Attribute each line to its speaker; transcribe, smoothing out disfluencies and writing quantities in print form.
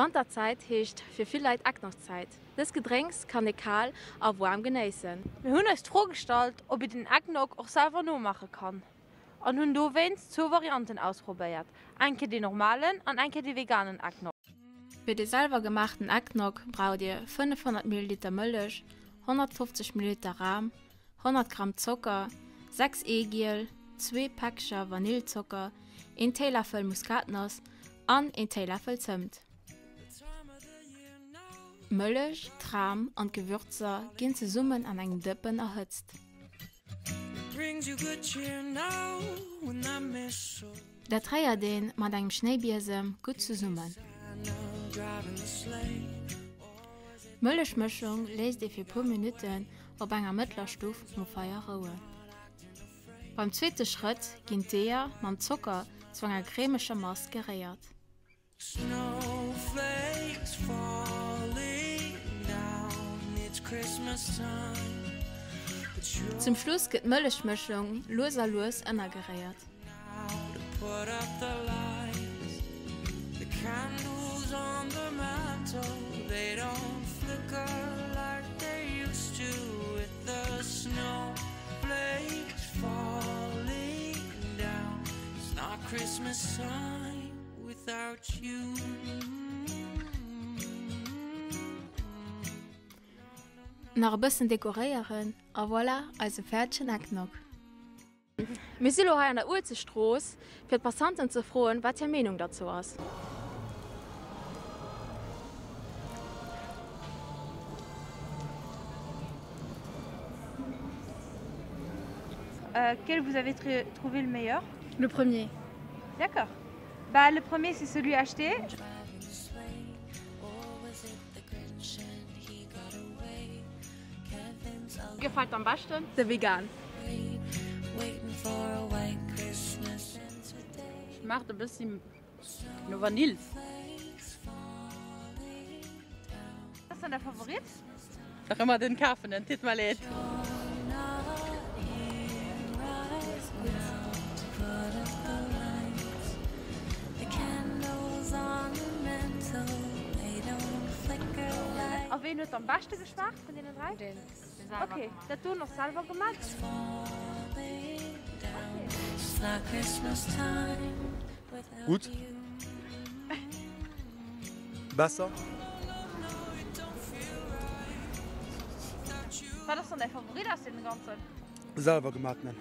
Speaker 1: Wanterzäit heescht fir vill Leit Eggnog-Zäit. Dëst Gedrénks kann ee kal a waarm genéissen.
Speaker 2: Mir hunn eis d'Fro gestallt, ob een den Eggnog och selwer nomaache kann an hunn dowéinst zwou Varianten ausprobéiert, eng Kéier deen normalen an eng Kéier dee veganen Eggnog.
Speaker 1: Fir dee selwer gemaachten Eggnog braucht dir 500 Milliliter Mëllech, 150 Milliliter Ram, 100 Gramm Zocker, 6 Eegiel, zwee Päckcher Vanillzocker, een Téiläffel Muskatnoss an een Téiläffel Zëmmt. D'Mëllech, d'Ram an d'Gewürzer ginn zesummen an engem Dëppen erhëtzt. Dat réiert een mat engem Schnéibiesem gutt zesummen. D'Mëllechmëschung léisst ee fir puer Minutten op enger mëttler Stuf um Feier rouen. Beim zweete Schrëtt ginn d'Eeër mam Zocker zu enger cremeger Mass geréiert. Zum Schluss gëtt d'Mëllechmëschung lues a lues ënnergeréiert. Nach e bëssen dekoréieren a voilà, eise fäerdegen Eggnog. Mir si lo hei an der Uelzechtstrooss fir d'Passanten ze froen, wat hir Meenung derzou ass.
Speaker 2: Quel vous avez trouvé le meilleur?
Speaker 3: Le premier.
Speaker 2: D'accord. Bah le premier c'est celui acheté.
Speaker 1: Gefällt am beschten?
Speaker 3: De vegan.
Speaker 4: Schmaacht e bëssi no Vanille.
Speaker 2: Was ist dann der Favorit?
Speaker 4: Nach ëmmer den kafenen, titt mer leed.
Speaker 2: A ween huet am beschte geschmaacht vun deenen 3?
Speaker 3: Deen selwer
Speaker 2: Ok, dat doen och selwer gemat.
Speaker 5: Gutt. Besser.
Speaker 2: Wat ass dann däi Favorit aus deenen ganzen?
Speaker 5: Selwer gemaatenen.